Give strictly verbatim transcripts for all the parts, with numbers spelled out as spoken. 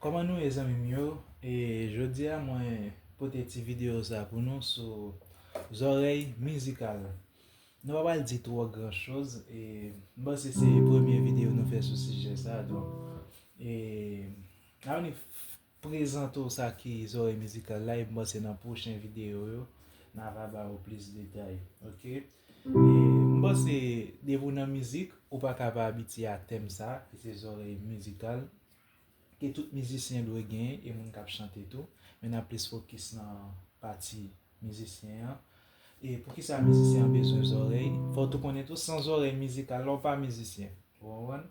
Kòman nou ye, zanmi m yo? E jodi a mwen pote ti videyo sa pou nou sou zòrèy mizikal. Nou pa pral di twò gran choz, e m panse se premye videyo nou fè sou sijè sa, donk, e n a vini prezante w sa ki zòrèy mizikal la, e m panse nan pwochen videyo yo, n a va ba w plis detay, oke? E m panse depi w nan mizik, ou pa ka pa abitye a tèm sa, ki se zòrèy mizikal, ke tout mizisyen dwe genyen, e moun k ap chante tou, men n ap plis fokis nan pati mizisyen an. E poukisa mizisyen an bezwen zòrèy? Fò w tou konnen tou, san zòrèy mizikal la, w pa mizisyen. Ou konprann?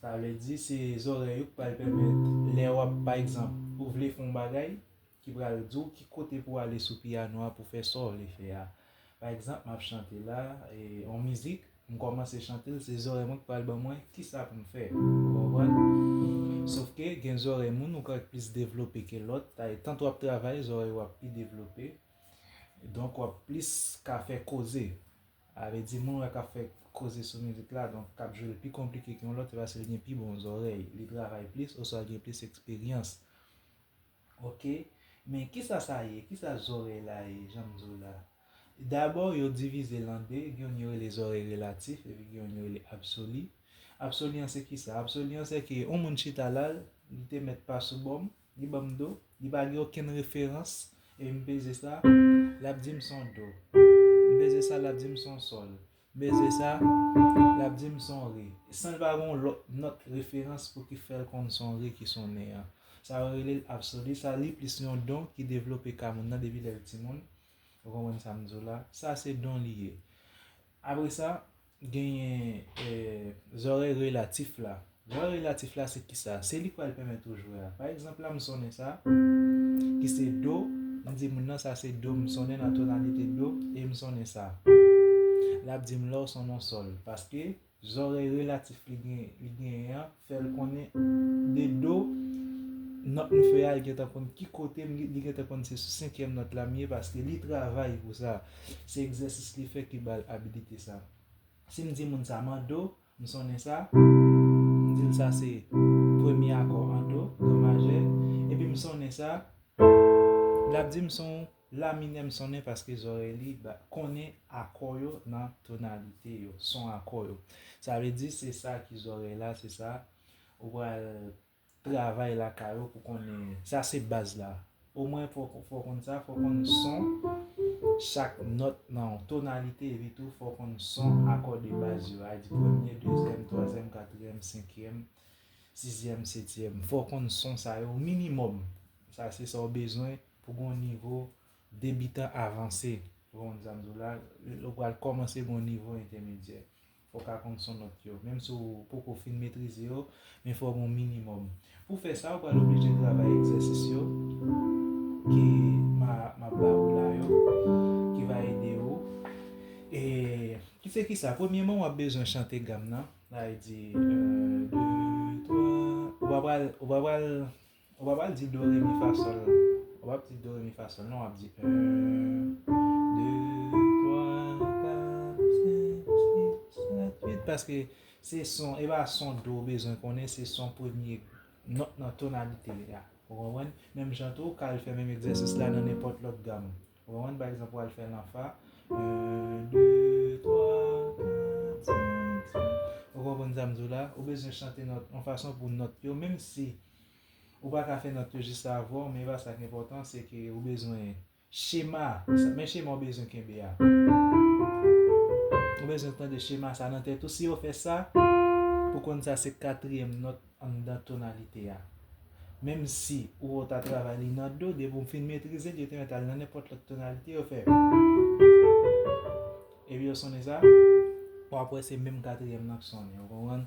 Sa vle di, se zòrèy ou k pral pèmèt, lè w ap, pa egzanp, ou vle fè yon bagay, ki pral di w ki kote pou w ale sou pyano a pou fè sa w vle fè a. Pa egzanp, m ap chante la, e, yon mizik, m kòmanse chante l, se zòrèy mwen ki pral ban mwen kisa pou m fè. Ou konprann? Sòf ke gen zòrèy moun ou ka plis devlope ke lòt, tanto w ap travay, zòrèy ou ap pi devlope. Donk, w ap plis ka fè koze. A vle di, moun ou wè k ap fè koze sou mizik la, donk, k ap jwe l pi konplike ke yon lòt, se paske l gen pi bon zòrèy, li travay plis, oswa l gen plis eksperyans. Oke? Men kisa sa ye? Kisa zòrèy la ye, jan m di w la? Dabò, yo divize l an de, gen youn yo rele zòrèy relatif, epi gen youn yo rele absoli. Absoli an se kisa? Absoli an se ke yon moun chita la, li te mèt pa sou bò m, li ban m do, li pa gen okenn referans, epi m peze sa, l ap di m se yon do. M peze sa, l ap di m se yon sòl. M peze sa, l ap di m se yon re. San l pa gen yon lòt nòt referans pou ki fè l konn se yon re ki sonnen an. Sa yo rele l absoli, sa li plis yon don ki devlope ka moun nan depi lè l timoun. Ou konprann sa m di w la? Sa se don li ye. Apre sa, genyen, eh, zòrèy relatif la. Zòrèy relatif la se kisa? Se li k pral pèmèt ou jwe a. Pa egzanp la, m sonnen sa, ki se do, m di moun nan sa se do, m sonnen nan tonalite do, e m sonnen sa. L ap di m la w sonnen yon sòl, paske zòrèy relatif li gen, li genyen an, fè l konnen de do, nòt m fè a, li gentan konn ki kote m, li gentan konn se sou senkyèm nòt la m ye, paske li travay pou sa. Se egzèsis li fè ki ba l abilite sa. Si m di moun sa m an do, m sonnen sa, m di l sa se premye akò an do, do majè, epi m sonnen sa, l ap di m se yon la minè m sonnen paske zòrèy li ba, konnen akò yo nan tonalite yo, son akò yo. Sa vle di se sa ki zòrèy la, se sa ou pral travay lakay ou pou konnen. Sa se baz la. Omwen fò, fò konn sa, fò konn son chak nòt nan yon tonalite, epi tou fò konn son akò de baz yo, a di premye, dezyèm, twazyèm, katriyèm, senkyèm, sizyèm, setyèm. Fò konn son sa yo minimòm. Sa se sa w bezwen pou gon nivo debitan avanse. Ou konprann sa m di w la, ou pral kòmanse gon nivo entèmedyè. Fò w ka konn son nòt yo. Menm si w poko fin metrize yo, men fò w gon minimòm. Pou fè sa, ou pral oblije travay egzèsis yo ke m a, m ap ba ou la yo, ki va ede ou. E, ki se kisa? Premyèman, w ap bezwen chante gam nan. Sa vle di, un, deux, trois. Ou pa pral, ou pa pral Ou pa pral di do, re, mi, fa, sòl. Ou p ap di do, re, mi, fa, sòl, non, w ap di un, deux, trois, quatre, cinq, six, sept, huit, paske se son, e pa son do w bezwen konnen, se son premye nòt nan tonalite a. Ou konprann? Menm jan tou, ou ka al fè menm egzèsis la nan nenpòt lòt gam. Ou konprann? Pa egzanp, ou al fè l an fa. Un, deux, trois, quatre, cinq, six. Ou konprann sa m di w la? Ou bezwen chante nòt yon fason pou nòt yo, menm si ou pa ka fè nòt yo jis avè w, men e pa sa k enpòtan, se ke ou bezwen chema. Men chema ou bezwen kenbe a. Ou bezwen tande chema sa nan tèt ou. Si yo fè sa, pou konn sa se katriyèm nòt anndan tonalite a. Menm si ou wè w ta travay li nan do, depi w fin metrize l, yo te mèt al nan nenpòt lòt tonalite, yo fè. Epi yo sonnen sa, w ap wè se menm katriyèm nan k sonnen, ou konprann?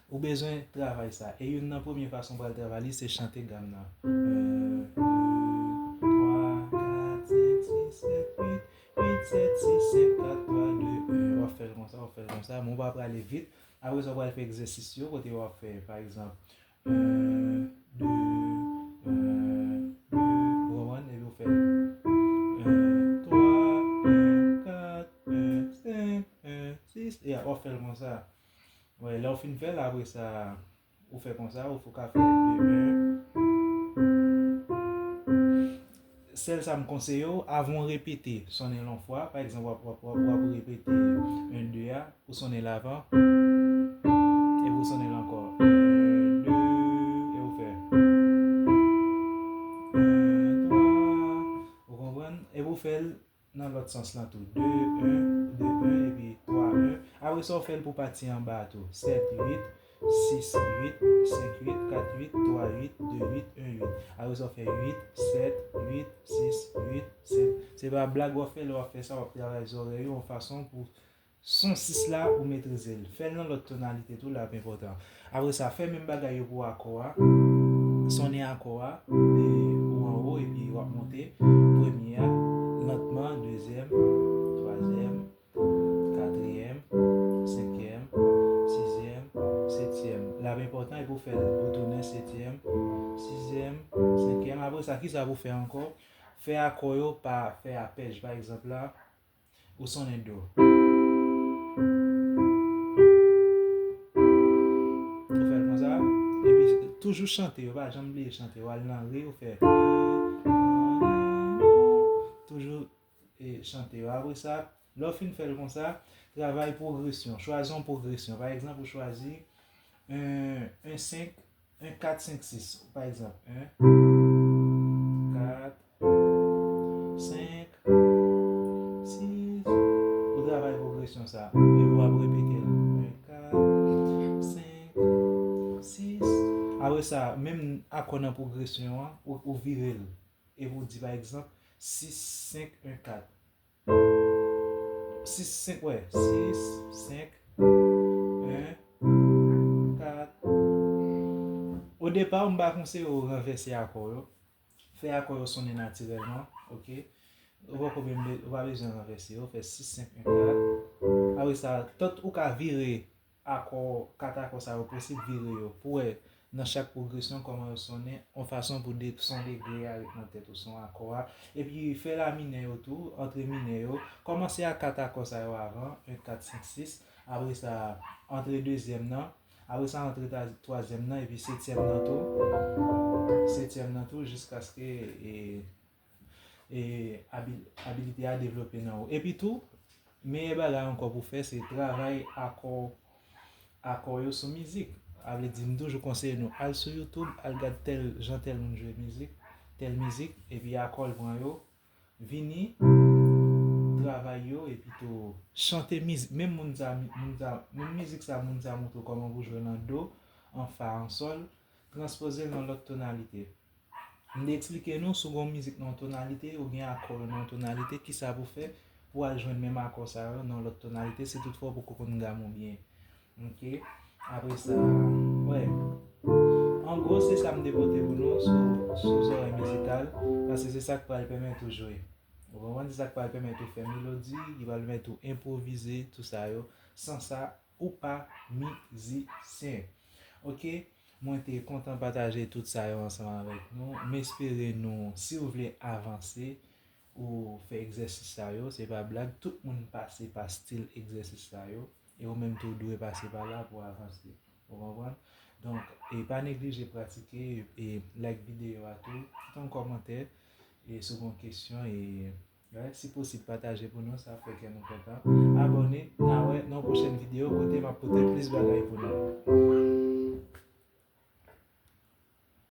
Ou bezwen travay sa. E youn nan premye fason w pral travay li, se chante gam nan. Un, deux, trois, quatre, cinq, six, sept, huit, huit, sept, six, cinq, quatre, trois, deux, un. W ap fè l konsa, w ap fè l konsa, men w pa prale vit. Apre sa, w pral fè egzèsis yo, kote w ap fè, pa egzanp, un, deux, un, deux, ou konprann? Epi w fè un, trois, un, quatre, un, cinq, un, six, e w ap fè l konsa. Wè, lè w fin fè l, apre sa, ou fè konsa, ou fè w ka fè de un, Sèl sa m konseye w, avan w repete, sonnen l yon fwa. Pa egzanp, w ap, w ap, w ap, w ap repete en, de a, ou sonnen l avan, epi ou sonnen l ankò. En, de, e ou fè en, twa. Ou konprann? Epi ou fè l nan lòt sans lan tou. De, en, de, en, epi twa, en. Apre sa, ou fè l pou pati anba a tou. Sèt, uit, sis, uit, senk, uit, kat, uit, twa, uit, de, uit, en, uit. Apre sa, ou fè uit, sèt, uit, sis, uit, sèt. Se pa blag w ap fè, lè w ap fè sa, w ap travay zòrèy ou yon fason pou son sis la, ou metrize l. Fè l nan lòt tonalite tou, l ap enpòtan. Apre sa, fè menm bagay yo pou akò a. Sonnen akò a, de ou anwo, epi w ap monte. Premye a, lantman, dezyèm, twazyèm, katriyèm, senkyèm, sizyèm, setyèm. L ap enpòtan epi w fè l, ou tounen setyèm, sizyèm, senkyèm. Apre sa, kisa pou fè ankò? Fè akò yo pa fè apèj. Pa egzanp la, ou sonnen do. Ou fè l konsa. Epi toujou chante yo, pa janm bliye chante yo. Al nan re, ou fè. Toujou e chante yo. Apre sa, lè w fin fè l konsa, travay pwogresyon. Chwazi yon pwogresyon. Pa egzanp, ou chwazi en, en senk, en kat senk sis, pa egzanp. En, kat, senk, sis. Ou travay pwogresyon sa. Epi w ap repete l. En, kat, senk, sis. Apre sa, menm akò nan pwogresyon an, ou, ou vire l. Epi w di, pa egzanp, sis, senk, en, kat. Sis, senk, wè. Sis, senk, en, kat. Odepa, m pa konseye w ranvèse akò yo. Fè akò yo sonnen natirèlman, oke? Ou poko menm be-, ou pa bezwen ranvèse yo. Fè sis, senk, en, kat. Apre sa, tant ou ka vire akò, kat akò sa yo posib vire yo pou wè nan chak pwogresyon kòman yo sonnen, yon fason pou de, son degre a ret nan tèt ou, son akò a. Epi fè la minè yo tou, antre minè yo. Kòmanse ak kat akò sa yo avan, en, kat, senk, sis. Apre sa, antre dezyèm nan. Apre sa, antre ta-, twazyèm nan, epi setyèm nan tou. Setyèm nan tou, jiskaske, e, e, abi-, abilite a devlope nan ou. Epi tou, meyè bagay ankò pou fè, se travay akò, akò yo sou mizik. A vle di, m toujou konseye nou, al sou YouTube, al gad tèl jan tèl moun jwe mizik, tèl mizik, epi akò l pran yo, vini, travay yo, epi tou chante mizik, menm moun sa, moun sa, menm mizik sa, moun sa montre w kòman pou jwe l an do, an fa, an sòl, transpoze l nan lòt tonalite. M te eksplike nou, si w gen yon mizik nan yon tonalite, ou gen akò yo nan yon tonalite, kisa pou fè pou w al jwenn menm akò sa yo nan yon lòt tonalite, si toutfwa w poko konn gam ou byen. Oke? Apre sa, wè. An gwo, se sa m te pote pou nou sou, sou zòrèy mizikal, paske se sa k pral pèmèt ou jwe. Ou konprann? Se sa k pral pèmèt ou fè melodi, ki pral pèmèt ou enpwovize, tou sa yo. San sa, ou pa mizisyen. Oke? Mwen te kontan pataje tout sa yo ansanm avèk nou. M espere nou, si w vle avanse, ou fè egzèsis sa yo, se pa blag, tout moun pase pa stil egzèsis sa yo, e ou menm tou w dwe pase pa la pou w avanse. Ou konprann? Donk, e pa neglije pratike, e like videyo a tou, kite yon kòmantè, e si w gen yon kesyon, e, wè, si posib, pataje pou nou, sa ap fè kè nou kontan. Abòne, n a wè nan yon pwochèn videyo kote m ap pote plis bagay pou nou.